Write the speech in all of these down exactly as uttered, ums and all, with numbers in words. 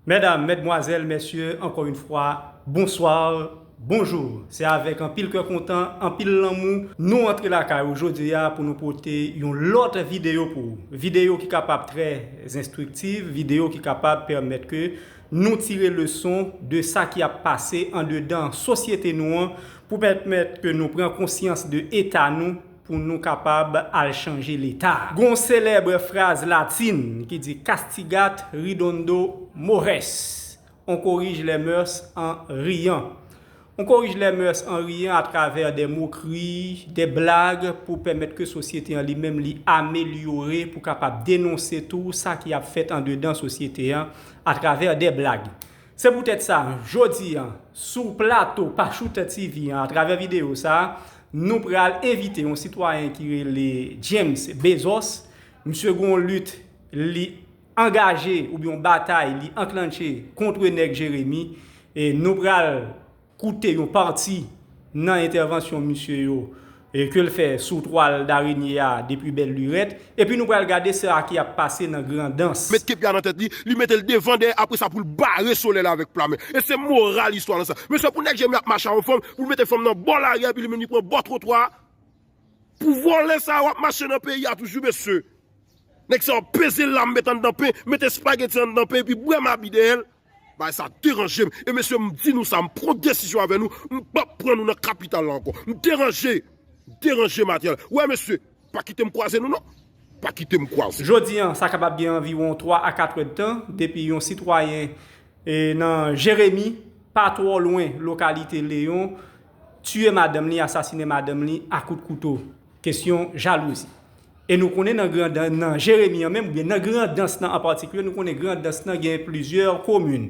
Medam, medmwazèl, mesye, ankò yon fwa, bonswa, bonjou. Se avèk anpil kè kontan, anpil lanmou, nou antre lakay ou jodi a pou nou pote yon lòt videyo pou ou. Videyo ki kapab trè enstriktiv, videyo ki kapab pèmèt ke nou tire leson de sa ki ap pase andedan sosyete nou an, pou pèmèt ke nou pran konsyans de eta nou, pou nou kapab al chanje leta. Gon selèb fraz latin ki di castigat ridundo mores, on corrige les mœurs en riant. On corrige les mœurs en riant à travers des moqueries, des blagues, pou pèmèt ke sosyete an li menm li amelyore, pou kapab denonse tou sa ki ap fèt andedan sosyete an atravè de blag. Se poutèt sa, jodi an, sou plato Pachouta T V an, atravè videyo sa a, nou pral envite yon sitwayen ki rele James Bezos. Misye gon lit li angaje oubyen yon batay li anklanche kont nèg Jeremi. E nou pral koute yon pati nan entèvansyon misye yo, e ke l fè sou twal darenye a depi bèl lirèt, epi nou pral gade sa ki ap pase nan Grandans. Met kepya nan tèt li, li mete l devan dèyè, apre sa pou l bare solèy la avèk pla men. E se moral istwa lan sa. Mesye, pou nèg Jeremi ap mache a yon fanm, pou l mete fanm nan bò lari a, epi li menm li pran bò twotwa a. Pou vòlè sa yo ap mache nan peyi a toujou, mesye. Nèg sa yo peze lam, met anndan pen, met espageti anndan pen, epi bwè mabi dèyè l. Bagay sa deranje m. E mesye, m di nou sa, m pran desizyon avè nou, m p ap pran nou nan kapital la ankò. M deranje, m deranje Matyal. Wè mesye, pa kite m kwaze nou non. Pa kite m kwaze. Jodi an, sa kapab gen anviwon twa a kat èdtan depi yon sitwayen, e, nan Jeremi, pa twò lwen lokalite Leyon, tiye madanm li, asasinen madanm li a kout kouto. Kesyon jalouzi. E nou konnen nan Grandans, nan Jeremi an menm, oubyen nan Grandans lan an patikilye, nou konnen Grandans lan gen plizyè komin.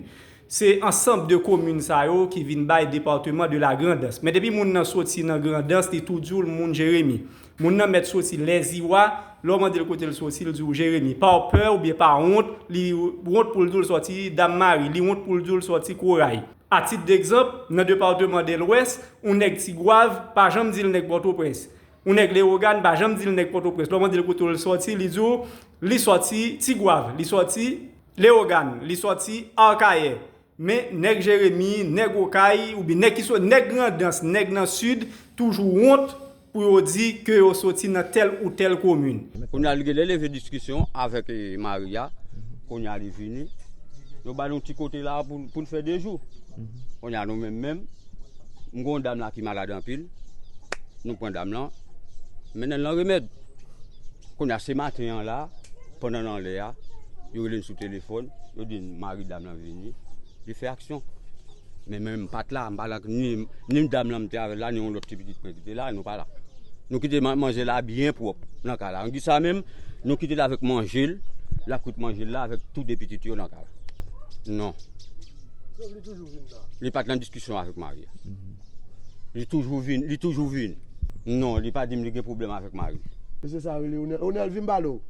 Se ansanm de komin sa yo ki vin bay depatman de la Grandans. Men depi moun nan soti nan Grandans, li tou di w l moun Jeremi. Moun nan mèt soti Lèziwa, lè w mande l kote l soti, l di w Jeremi. Pa pè oubyen pa wont, li wont pou l di w l soti Dam Mari, li wont pou l di w l soti Koray. A tit degzanp, nan depatman de Lwès, yon nèg Tigwav pa janm di l nèg Pòtoprens. Yon nèg Lewogàn pa janm di l nèg Pòtoprens. Lè w mande l kote l sòti, li di w li sòti Tigwav, li sòti Lewogàn, li sòti Akayè. Men nèg Jeremi, nèg Okay, oubyen nèg ki sot, nèg Grandans, nèg nan Sid, toujou wont pou yo di ke yo soti nan tèl ou tèl komin. Kounye a, li genlè leve diskisyon avèk, eh, Maria. Kounye a, li vini. Yo ba nou ti kote la pou, pou n fè de jou. Kounye a, nou menm menm, m gon dam la ki malad anpil. Nou pran dam lan, mennen l nan remèd. Kounye a, se maten an la, pandan n anlè a, yo rele n sou telefòn, yo di n mari dam lan vini, li fè aksyon. Men, men m pa t la, m pa t la, ni, ni dam lan m te avè l la, ni yon lòt ti pitit mwen ki te la, nou pa la. Nou kite man-, manzè la byen pwòp nan kay la. Angi sa menm, nou kite l avèk manje l, l ap kwit manje l la avèk tou de pitit yo nan kay la. Non. Li pa t nan diskisyon avèk mari a. Li toujou vin, li toujou vin. Non, li pa di m li gen pwoblèm avèk mari. Mesye sa rele Onèl. Onèl, vin m pale w.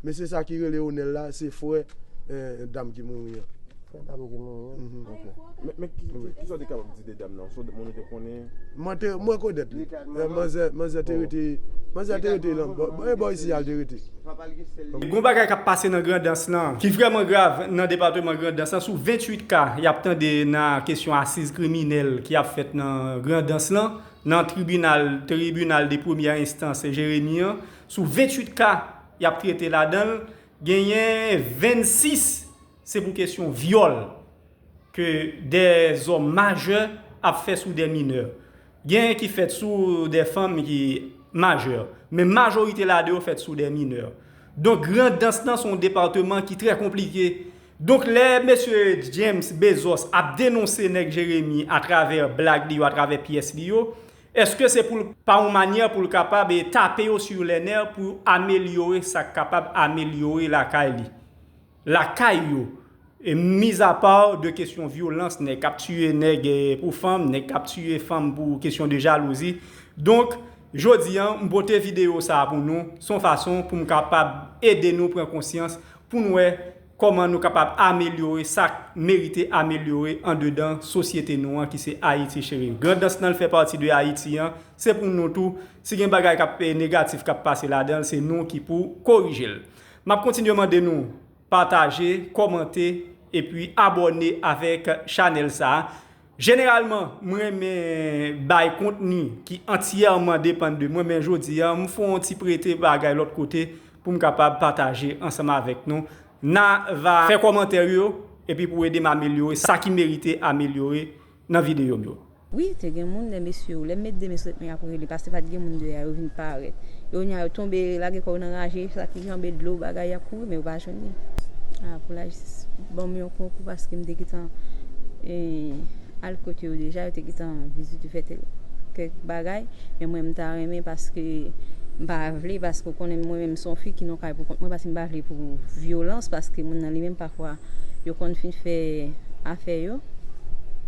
Mesye sa ki rele Onèl la, se frè, eh, dam ki mouri an. Frè dam ki mouri an? Mhm. Ok. Men, men ki, ki, ki sa w te kapab di de dam nan? Se yon moun ou te konnen? Mwen te, mwen rekonèt li. Eh, manzè, manzè te rete, manzè te rete lan, bò, e bò isi a l te rete. Gon bagay k ap pase nan Grandans lan, ki vrèman grav nan depatman Grandans lan. Sou venntuit ka y ap tande nan kesyon asiz kriminèl ki ap fèt nan Grandans lan, nan tribinal, tribinal de premyè enstans Jeremi an, sou venntuit ka y ap trete ladan l, genyen vennsis se pou kesyon vyòl ke de zòm majè ap fè sou de minè. Genyen ki fèt sou de fanm ki majè, men majorite ladan yo fèt sou de minè. Donk, Grandans lan se yon depatman ki trè konplike. Donk, lè mesye James Bezos ap denonse nèg Jeremi atravè blag li yo, atravè pyès li yo, èske se pou l, pa yon manyè pou l kapab, e, tape yo sur les nerfs pou amelyore sa k kapab amelyore lakay li? Lakay yo, e mizapa de kesyon vyolans, nèg k ap tiye nèg, e, pou fanm, nèg k ap tiye fanm pou kesyon de jalouzi. Donk, jodi a, m pote videyo sa a pou nou, se yon fason pou m kapab ede nou pran konsyans, pou n wè kòman nou kapab amelyore sa k merite amelyore andedan sosyete nou an, ki se Ayiti cheri. Grandans lan, l fè pati de Ayiti an, se pou nou tou. Si gen bagay k ap, e, negatif k ap pase ladan l, se nou ki pou korije l. M ap kontinye mande nou, pataje, kòmante, epi abòne avèk chanèl sa a. Jeneralman, mwen renmen bay kontni ki antyèman depann de mwen, men jodi a, m fè yon ti prete bagay lòt kote pou m kapab pataje ansanm avèk nou. N a va fè kòmantè yo, epi pou ede m amelyore sa ki merite amelyore nan videyo m yo. Wi, te gen moun, de mesye yo, lè m met de men sou tèt mwen, y ap rele, paske pa t gen moun deyò, yo vin parèt. Yo nya yo tonbe, lage kò yo nan raje, sa ki janbe dlo, bagay, y ap kouri, men yo pa jwenn li. A, pou lajistis, ban m yon konkou, paske m te gentan e, al kote yo deja, yo te gentan vizite, fè kèk bagay, men mwen, m ta renmen, paske m pa vle, paske w konnen mwen menm se yon fi ki nan kay pou kont mwen, paske m pa vle pou vyolans, paske moun nan li menm pafwa yo konn fin fè afè yo,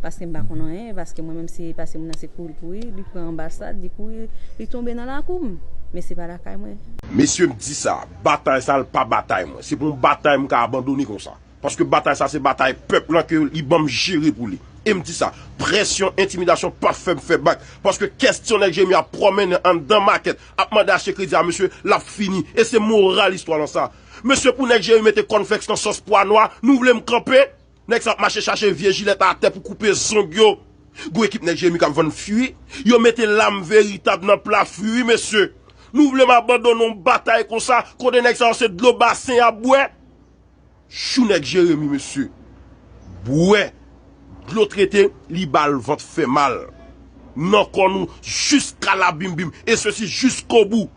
paske m pa konn anyen, paske mwen menm se pase moun nan se kouri l kouri, li pran anbasad, li kouri, li tonbe nan lakou m, men se pa lakay mwen. Mesye, m di sa, batay sa l pa batay mwen, se pa yon batay m ka abandone konsa. Paske batay sa se batay pèp lan ke li ban m jere pou li. E m di sa, presyon, entimidasyon p ap fè m fè bak. Paske kèsyon nèg Jeremi ap pwomennen anndan makèt, ap mande achte kredi a mesye, l ap fini. E se moral istwa lan sa. Mesye, pou nèg Jeremi mete kònflèks nan sòs pwa nwa, nou vle m kanpe? Nèg sa ap mache chache vye jilèt atè pou koupe zong yo. Gon ekip nèg Jeremi k ap vann fwi, yo mete lam veritab nan pla fwi, wi mesye. Nou vle m abandone yon batay konsa, kote nèg sa yo se dlo basen y ap bwè? Jou nèg Jeremi, mesye, bwè dlo trete, li ba l vant fè mal nan kò nou jiska labimbim, e sesi jiskobou.